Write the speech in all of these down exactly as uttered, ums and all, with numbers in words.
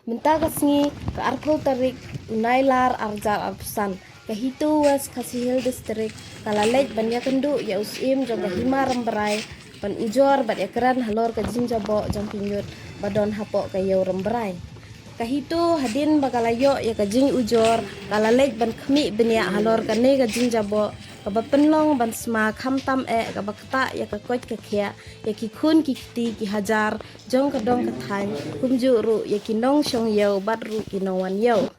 Mynta ka sngi ka arphew tarik u Nailar arhajar arphew san, ka HITO West Khasi Hills District ka la leit ban ïakynduh ïa u Syiem jong ka Hima Rambrai ban ujor bad ïakren halor ka jingjaboh jong ki ñiut ba don hapoh ka ïew Rambrai. Ka HITO hadien ba ka la ïoh ïa ka jingujor ka la leit ban khmih bniah halor kane ka jingjaboh kaba pynlong ban sma khamtam eh kaba ktah ïa ka koit ka khiah ïa ki khun ki kti ki hajar jong ka dong ka thaiñ, kumjuh ruh ïa ki nongshong ïew bad ruh ki nongwan ïew.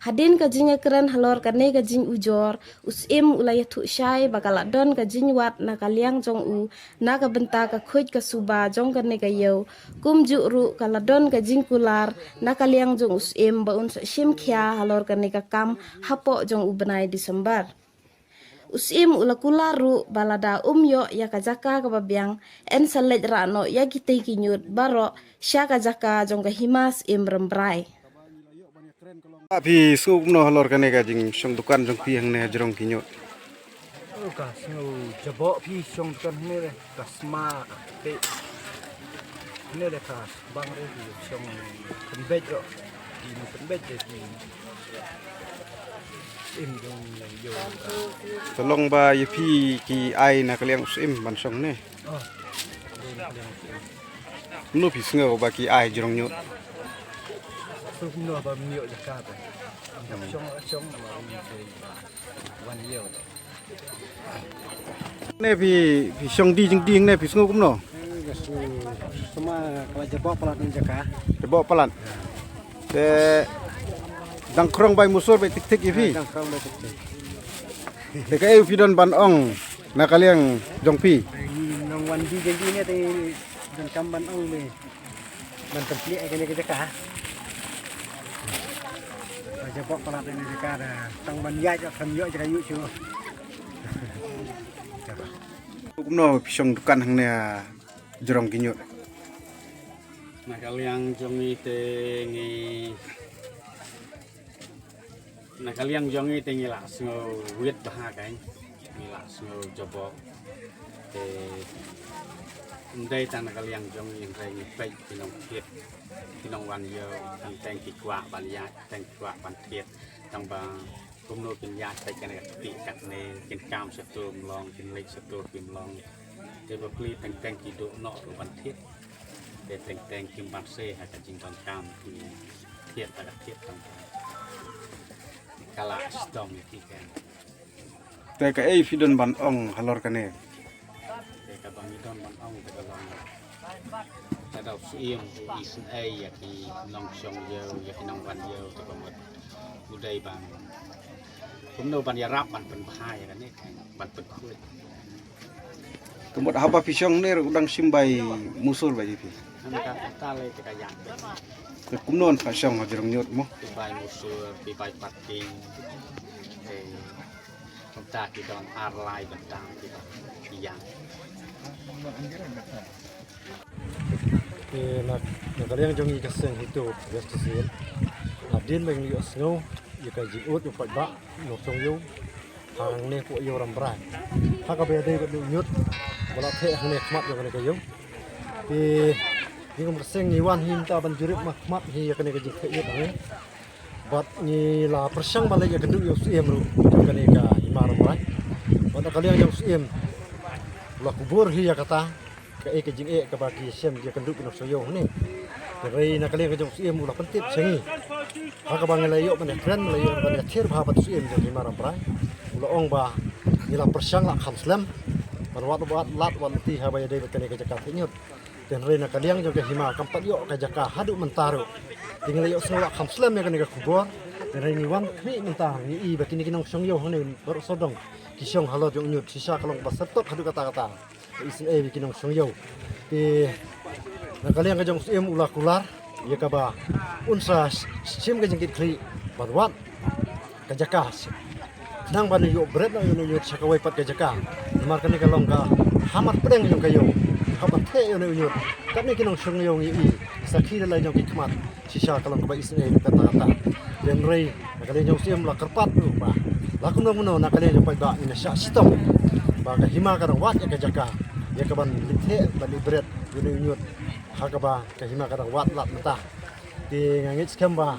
Hadien ka jingïakren halor kane ka jingujor, u Syiem u la ïathuh shai ba ka la don ka jingwad na ka liang jong u na ka bynta ka khuid ka suba jong kane ka ïew, kumjuh ruh ka la don ka jingkular na ka liang jong u Syiem ba un sa shim khia halor kane ka kam hapoh jong u bnai December. U Syiem u la kular ruh ba lada um ïoh ïa ka jaka kaba biang, yn sa leit rah noh ïa kitei ki ñiut baroh sha ka jaka jong ka Hima Syiem Rambrai. Phi sngew kumno halor kane ka jingshong dukan jong phi hangne jrong ki ñiut? Oh, ka sngew jaboh phi shong dukan hangne re, ka sma ka te. Hangne re ka bang re phi shong pynbeit ro. Phi pynbeit re phi. Im jong yo. Tolong ba ïa phi ki ai na ka liang u Syiem ban shong ne. Oh. Mano phi sngew ba ki ai jrong ñiut? Suk no ba mnio jaka ba. Shong shong ma ni ba. Wan yo. Ne phi phi shong di jing ding ne phi sngew kumno? Sama kala jaboh palat ni jaka. Jaboh palat. Te dang krong bai musur bai tik tik ïa phi. Dang krong bai tik tik. Te kaei phi don ban ong na ka liang jong phi? Nong wan di jing di ne te don kam ban ong me. Ban pynplie ïa kane ka jaka. Ba jaboh palat ïa kane ka jaka da tang ban ïaid ïa kan ïoh jaka ïoh shu. Kumno phi shong dukan hangne jrong ki ñiut? Na ka liang jong ngi te ngi Na ka liang jong ngi te ngi la sngew wit bha kein, ngi la sngew jaboh. Te ym dei tang na ka liang jong ngi, hynrei ngi peit ki nongthied, ki nongwan ïew, tang teng ki kwah ban ïaid, teng ki kwah ban thied, tang ba kumno kin ïaid peit kane ka kti katne, kin kam sha tur ym long, kin leit sha tur kim long. Te bapli teng teng ki duh noh ruh ban thied. Te teng teng kim banse ha ka jingdonkam ki thied ha ka thied tang tang. Ka la sdom ïa ki ken. Te kaei phi don ban ong halor kane? Te kaba ngi don ban ong te ka long, ka dei u Syiem u isynei ïa ki nongshong ïew, ïa ki nongwan ïew, te ba mut u dei ban kumno ban ïarap ban pynbha ïa kane, ban pynkhuid. Te mut haba phi shong ne ruh u dang shim bai musur bai ïa phi? Nang ka kata lei te ka ïa. Te kumno phi shong ha jrong ñiut mo? Phi bai musur, phi bai parking. Te kumta ki don ar lai bynta phi bai phi ïa. Te na, na ka liang jong ngi ka seng HITO West Khasi Hills. Hadien ba ngi ïohsngew ïa ka jingud u paidbah nongshong ïew hangne hapoh ïew Rambrai, ha kaba ïadei bad une u ñiut ba la theh hangne khmat jong kane ka ïew. Te ngi kum ka seng ngi wan hi mynta ban jurip ma khmat hi ïa kane ka jingtheh ñiut hangne. Bad ngi la pyrshang ban leit ïakynduh ïa u Syiem ruh jong kane ka Hima Rambrai. Bad na ka liang jong u Syiem u la kubur hi ïa kata, kaei ka jingeh kaba ki shem ïakynduh ki nongshong ïew hangne. Hynrei na ka liang ka jong u Syiem u la pyntip sha ngi, ha kaba ngi la ïoh ban ïakren, la ïoh ban ïathir bha bad u Syiem jong ka Hima Rambrai. U la ong ba ngi la pyrshang la kham slem ban wad wad lad wad lynti haba ïadei bad kane ka jaka theh ñiut. Te hynrei na ka liang jong ka hima kam pat ïoh ka jaka haduh mynta ruh. Te ngi la ïohsngew la kham slem ïa kane ka khubor. Te hynrei ngi wan khmih mynta ngi i ba kine ki nongshong ïew hangne baroh sawdong ki shong halor jong u ñiut, shisha ka long ba syrtok haduh katta katta. Ka isynei ïa ki nongshong ïew. Te na ka liang ka jong u Syiem u la kular ïa kaba un sa shim ka jingkitkhlieh ban wad ka jaka, khnang ban ïoh bret noh ïa une u ñiut sha kawei pat ka jaka. Namar kane ka long ka hamar pdeng jong ka ïew, hap ban theh ïa une u ñiut. Katne ki nongshong ïew ngi i, sakhi da la jong ki khmat, shisha ka long kaba isynei katta katta. Te hynrei na ka liang jong u Syiem la kyrpad ruh ba la kumno kumno na ka liang jong u paidbah ngin ïa shah shitom ba ka hima ka dang wad ïa ka jaka, ïa kaban leit theh ban leit bret ïa une u ñiut ha kaba ka hima ka dang wad lad mynta. Nga ngeit skhem ba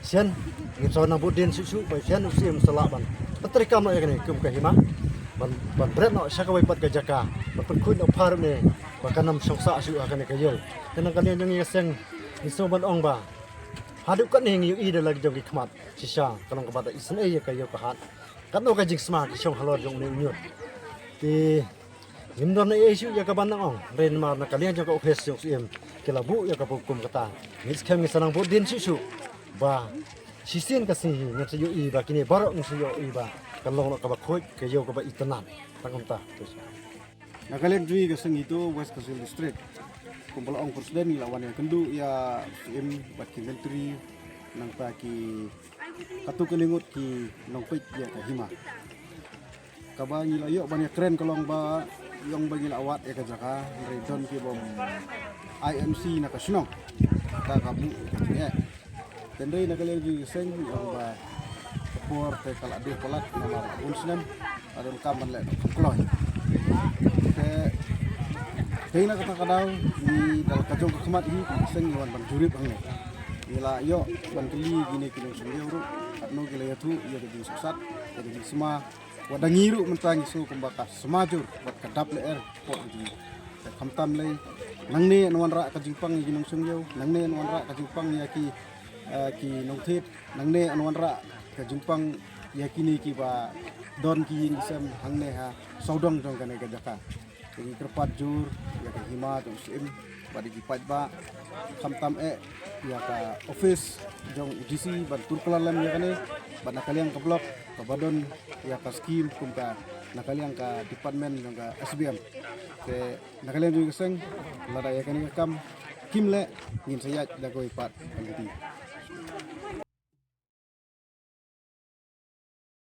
shen ngi sa nang bud dien shuh shuh ba shen u Syiem sa lah ban pyntreikam noh ïa kane kum ka hima ban ban bret noh sha kawei pat ka jaka ban pynkhuid noh phar ne ba kan ym shong sah shuh ha kane ka ïew. Te na ka liang jong ngi ka seng ngi sngew ban ong ba haduh katne ngi ïohi da la ki jong ki khmat shisha ka long kaba da isynei ïa ka ïew ka hat. Katno ka jingsma ki shong halor jong une u ñiut. Te ngim don ei ei shuh ïa kaban nang ong, hynrei namar na ka liang jong ka office jong u Syiem ki la buh ïa kaba kum kata. Ngi skhem ngi sa nang bud dien shuh shuh ba shisien ka sngi ngin sa ïohi ba kine baroh ngin sa ïohi ba ka long noh kaba khuid, ka ïew kaba itynnad. Tang kumta. Na ka liang jong ngi ka seng itu West Khasi Hills District, kumba la ong president, ngi la wan ïakynduh ïa u Syiem bad ki myntri, nangta ki katto katne ngut ki nongpeit ïa ka hima. Kaba ngi la ïoh ban ïakren ka long ba ïong ba ngi la wad ïa ka jaka, hynrei don ki bym I M C na ka shnong, ka ka buh ïa ka jingeh. Te hynrei na ka liang jong ngi ka seng, ïong ba ka por te ka la dei palat namar la bun snem la donkam ban leh kham kloi. Te te na kata ka daw ngi da la ka jong ka khmat hi ka seng ngi wan ban jurip hangne. Ngi la ïoh ban kylli kine ki nongshong ïew ruh katno ki la ïathuh ïa ka jingsuk sat, ïa ka jingsma. Wat da ngi ruh mynta ngi sngew kumba ka sma jur bad ka dap lyer hapoh ka jingim. Te khamtam lei, nangne yn wanrah ka jingpang ïa ki nongshong ïew, nangne yn wanrah ka jingpang ïa ki, eh, ki nongthied, nangne yn wanrah ka jingpang ïa kine kiba don ki ïing ki sem hangne ha sawdong jong kane ka jaka. Te ngi kyrpad jur ïa ka hima jong u Syiem bad ïa ki paidbah, khamtam eh ïa ka office jong u D C ban tur kylla lem ïa kane, bad na ka liang ka block kaba don ïa ka scheme kum ka na ka liang ka department jong ka S B M. Te na ka liang jong ka seng, lada ïa kane ka kam kim leh, ngin sa ïaid da kawei pat ka lynti.